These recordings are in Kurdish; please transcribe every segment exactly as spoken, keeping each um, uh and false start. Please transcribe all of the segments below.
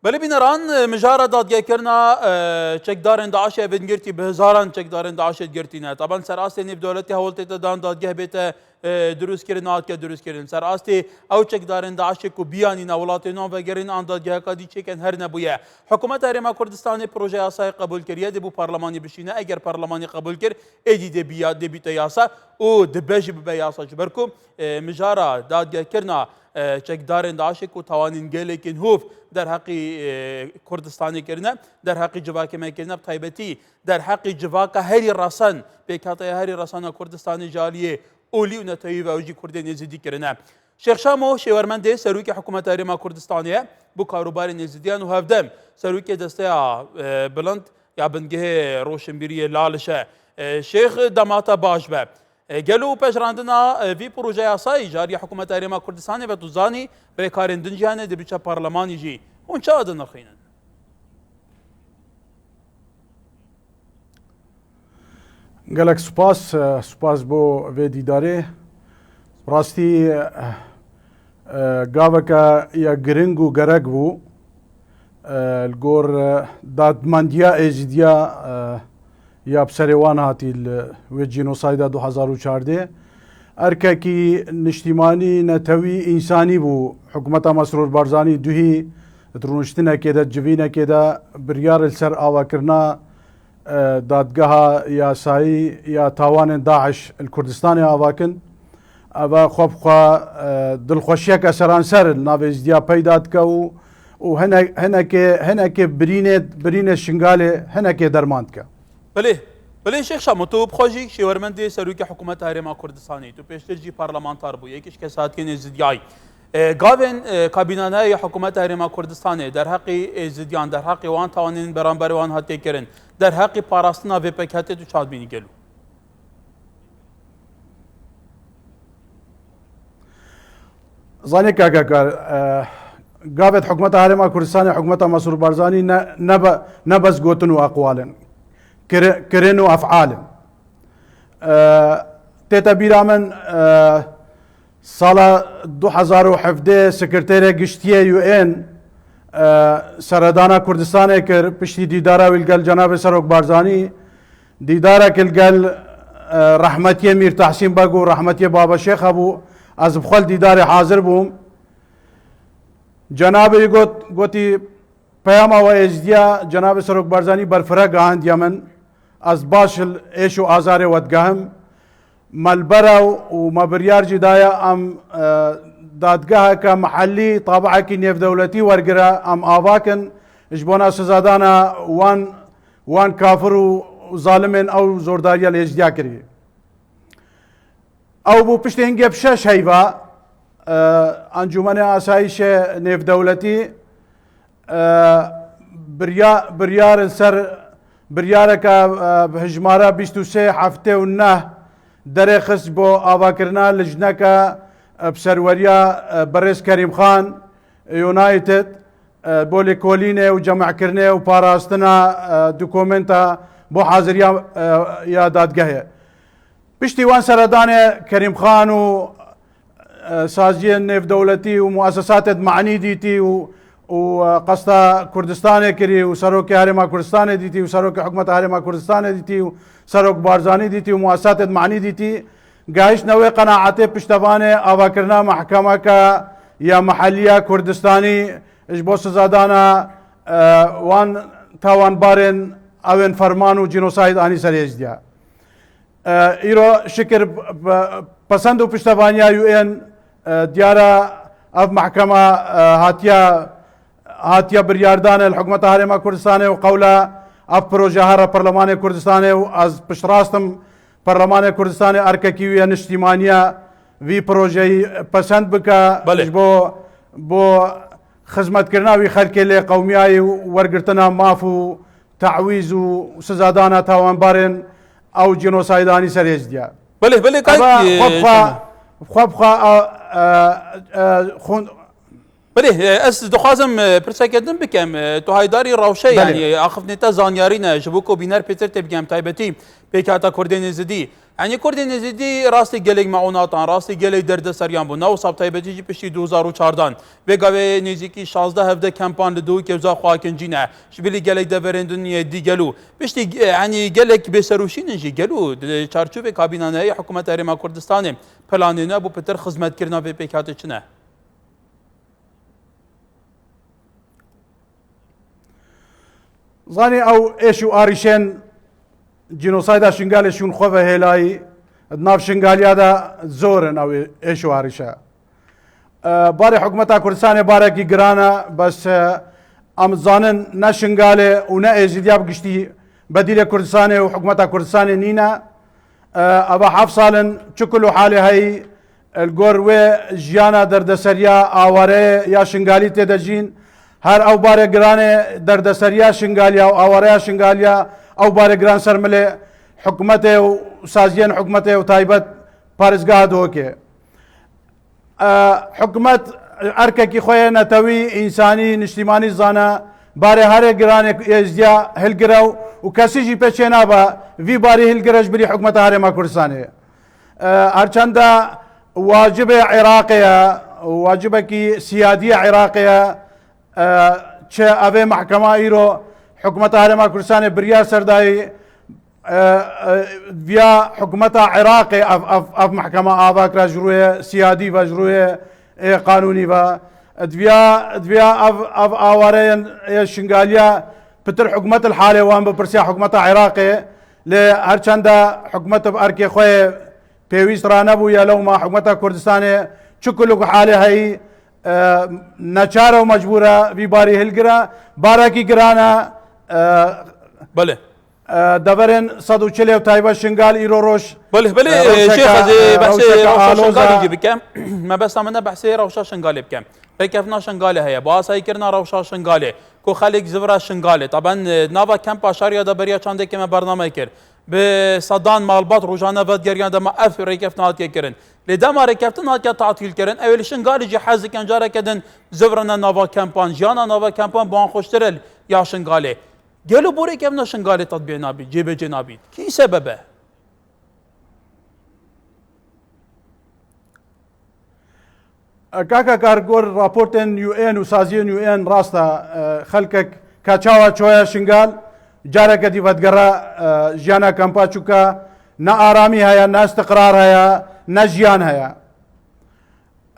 Belê bîneran, mijara dadgehkirina, e, çekdarên DAIŞê vingirtî bi hezaran çekdarên DAIŞê girtî ne. Taban ser astê nêvdewletî hewl tête dan dadgeh bête, e, dirustkirin, nehatiye dirustkirin. Ser astê ew çekdarên DAIŞê ku biyanîne welatê wan vegerîn an dadgeheka dî çêkin her nebûye. Hikûmeta Herêma Kurdistanê proje yasayê qebûl kiriye, dê bo parlemanî bişîne. Eger parlemanî qebûl kir, êdî dê biya-, dê bîte yasa û dibe jî bibe yasa. Ji ber ku, e, mijara dadgehkirina e, çekdarên DAIŞê ku tawanên gelekên hov derheqî, e, Kurdistanê kirine, derheqî civakê me kirine, bi taybetî derheqî civaka herî resen, pêkhateya herî resen a Kurdistanê ji aliyê olî û netewî ve ew jî Kurdên Êzidî kirine. Şêx Şamo Şêwermendê serokê Hikûmeta Herêma Kurdistanê ye, bo karûbarên Êzidiyan û hevdem serokê Desteya, e, Bilind ya Bingehê Roşinbîriyê Laliş e. E, Şêx, dema te baş be. E, gelo pejirandina, e, vî proje yasayî ji alî Hikûmeta Herêma Kurdistanê ve tu zanî, rêkarên din jî hene, dê biçe parlemanî jî. Hûn çawa dinirxînin? Gelek spas, e, spas bo vê dîdarê. Rastî, e, e, gaveke ya giring û gerek bû. E, li gor, e, dadmendiya Êzidiya, e, ya bi serê wan hatî li wê cînosayda du hezar û çardeh. Erkekî niştîmanî, netewî, însanî bû. Hikûmeta Mesrûr Barzanî duhî di rûniştinekê de, civînekê de biryar li ser avakirina, e, dadgeha yasayî ya tawanên DAIŞ li Kurdistanê ava kin. Eva xwe bi xwe, e, dilxweşiyeke seranser li nav Êzidiya peyda dike û, û hine-, hinekê, hinekê birînê, birînê Şingalê hinekê derman dike. Belê, belê Şêx Şamo, tu bi xwe jî şêwermendê serokê Hikûmeta Herêma Kurdistanê, tu pêştir jî parlamentar bû, yek ji kesatiyên Êzidiyayî. E, gavên, e, kabînanayê ya Hikûmeta Herêma Kurdistanê derheqî Êzidiyan, derheqî wan tawanên beramberê wan hatiye kirin, derheqî parastina vê pêkhatê tu çawa dibînî gelo? Zanî kaka kar, e, gavêt Hikûmeta Herêma Kurdistanê, Hikûmeta Mesrûr Barzanî ne, ne be-, ne bes gotin û aqwal in. Kiri-, kirin û efal in. E, tête bîra min, e, sala du hezar û hevdeh sekreterê giştî yê U N, e, seredana Kurdistanê kir, piştî dîdara wî li gel Cenabê Serok Barzanî, dîdarek li gel, e, rehmetiyê Mîr Tahsîn Beg û rehmetiyê Baba Şêx hebû, ez bi xwe li dîdarê hazir bûm. Cenabê wî got, gotî, peyama we Êzidiya Cenabê Serok Barzanî berfireh gihandiye min, ez baş li êş û azarê we digehim. Me li ber e û me biryar jî daye em, e, dadgeheke mihellî, tabiekî nêvdewletî wergire, em ava kin, ji bona sizadana wan, wan kafir û, û zalimên ew zordariya li Êzidiya kirî. Ew bû piştê hingê bi şeş heyva, e, Encûmenê Asayîşê Nêvdewletî, e, birya-, biryar li ser, biryareke, e, bi hijmara bîst û sê heftê û neh derêxist bo avakirina lijneke, e, bi serweriya, e, birêz Kerîm Xan, United, e, bo lêkolînê û cem'kirinê û parastina, e, dokumenta bo haziriya, e, ya dadgehê. Piştî wan seredanê Kerîm Xan û, e, saziyên nêvdewletî û muesesatê manî dîtî û, û, e, qesta Kurdistanê kirî û Serokê Herêma Kurdistanê dîtî û Serokê Hikûmeta Herêma Kurdistanê dîtî û Serok Barzanî dîtî û muesesatê manî dîtî, gehiştine wê qenaetê piştevanê avakirina mehkemeke ya meheliya Kurdistanî ji bo sizadana, e, wan tawanbarên ewên ferman û cînosayd anî ser Êzidiya. E, îro şikir p-, p-, pesend û piştevaniya U N, e, diyara ev mehkema, e, hatiye, hatiye biryardanê li Hikûmeta Herêma Kurdistanê û qewla ev proje here Perlemanê Kurdistanê û ez piştrast im Perlemanê Kurdistanê erkekî wî ye niştîmaniya vî projeyî pesend bike. Belê. Ji bo, bo xizmetkirina wî xelkê lê qewmiyayî û wergirtina maf û tawîz û sizadana tawanbarên ew cînosaydanî ser Êzidiya. Belê, belê, eva kayk, xwe e, bi xwe, tamam. Xwe bi xwe, e, e, e, xun-, Belê, e, ez dixwazim, e, pirseke din bikem. E, tu haydarî rewşe, Belê. yanî, e, axiftinê te zanyarî ne, ji bo ku bîner pêtir tê bigem, taybetî pêkhata Kurdên Êzidî. Yanî Kurdên Êzidî rastî gelek meûnatan, rastî gelek derdeseriyan bûn. Ne wisa bi taybetî jî piştî du hezar û çardan. Vê gavê nêzîkî şazdeh hevdeh kempan li Dûkê û Zaxo Akincî ne. Ji bilî gelek deverên din yê dî gelo. Piştî, e, yanî gelek bêserûşîn in jî gelo. Di çarçovê kabîna neyê Hikûmeta Herêma Kurdistanê planê ne bo pitir xizmetkirina vê pêkhatê çi ne? Zanî ew êş û arîşên cînosayda Şingalê şûn xwe ve hêlayî, di nav Şingaliya de zor in ew êş û arîşe. E, barê hikûmeta Kurdistanê barekî giran e, bes, e, em zanin ne Şingalê û ne Êzidiya bi giştî bedîlê Kurdistanê û hikûmeta Kurdistanê nîne. E, eva heft sal in çi kul û halê heyî, e, li gor wê jiyana derdeseriya awareyê ya Şingalî tê de jîn. Her ew barê giranê derdeseriya Şingaliya û awareya Şingaliya, ew barê giran ser milê hikûmetê û saziyên hikûmetê û taybet parêzgeha Duhokê. E, hikûmet erkekî xwe yê netewî, însanî, niştîmanî zana, barê herê giranê Êzdiya hilgire û, û kesî jî pê çênabe vî barî hilgire ji bilî hikûmeta Herêma Kurdistanê. E, herçenda wacibê Iraqê ye, wacibekî siyadî ya Iraqê ye, e, çi evê mehkema îro hikûmeta Herêma Kurdistanê biryar ser dayî, e, e, viya hikûmeta Iraqê ev, ev, ev mehkema ava kira ji rûyê siyadî ve, ji rûyê, ê, qanûnî ve. Diviya, diviya ev, ev awareyên, ê, Şingaliya pitir hikûmet li halê wan bipirsiya hikûmeta Iraqê. Lê her çende hikûmet bi erkê xwe yê pêwîst ranebûye, lewma hikûmeta Kurdistanê çi kuluk halê heyî, e, neçar e û mecbûr e vî barî hilgire. Barekî giran e, e, Belê. e, deverên sed û çil û taybet Şingal îro roj, Belê, belê, e, rewşeke, Şêx, ez ê e, behsê rewşeke rewşa aloz e. Şingalê jî bikem. Mebesta min e behsê rewşa Şingalê bikem. Rêkeftina Şingalê heye, bi asayîkirina rewşa Şingalê, ku xelk zivira Şingalê, taben, e, nava kempa Şariya de beriya çandekê me bername kir. Bi sedan malbat rojane vedigeriyan dema ev rêkeftin hatiye kirin. Lê dema rêkeftin hatiye tatîl kirin, ew ê li Şingalê jî hez dikin careke din zivirine nava kempan, jiyana nava kempan bi wan xweştir e ya Şingalê. Gelo bo rêkeftina Şingalê tetbîq nabît, cêbecê nabît? Kî sebeb e? Kaka Kar, gor raportên U N û saziyên U N rast e, e, xelkek ka çawa çoye Şingal, careke dî vedigere, e, jiyana kampa, çuka ne aramî heye, ne istiqrar heye, ne jiyan heye.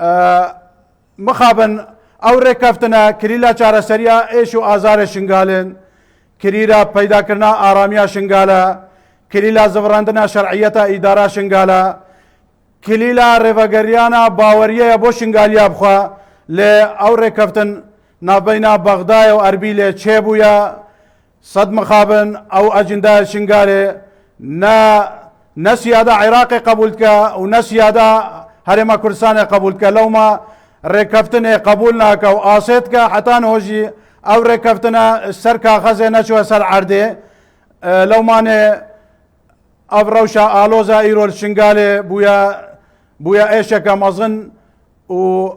E, mixabin ew rêkeftine kilîla çareseriya êş û azarê Şingalin, kilîla peydakirina aramiya Şingale, kilîla zivirandina şer'iyeta îdara Şingale, kilîla rêvegeriyana baweriyê ye bo Şingaliya bixwe, lê ew rêkeftin navbeyna Bexdayê û Erbîlê çêbûye. Sed mixabin ew ecindaya Şingalê ne, ne siyada Iraqê qebûl dike û ne siyada Herêma Kurdistanê qebûl dike. Lewma rêkeftinê qebûl nake û asê dike, heta niho jî ew rêkeftine ser kaxezê neçûye ser erdê. E, lewmanê ev rewşa aloza îro li Şingalê bûye, bûye êşeke mezin û,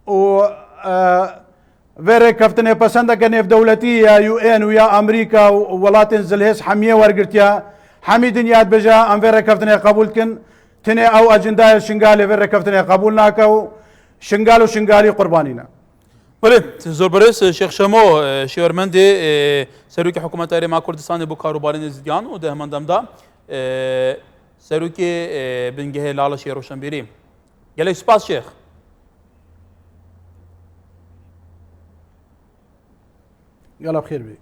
û, e, vê rêkeftinê pesendeke nêvdewletî ya U N û ya Amerîka û welatên zilhêz hemiyê wergirtiye. Hemî dinya dibêje, em vê rêkeftinê qebûl dikin. Tenê ew ecindayê Şingalê vê rêkeftinê qebûl nake û Şingal û Şingalî qurbanî ne. Belê, zor birêz, Şêx Şemo, e, Şêwermendê, e, Serokê Hikûmeta Herêma Kurdistanê bo Karûbarên Êzidiyan û di heman dem de, e, Serokê, e, Bingehê Laleşê Roşenbîrî. Gelek spas Şêx. Gela bi xêr bî.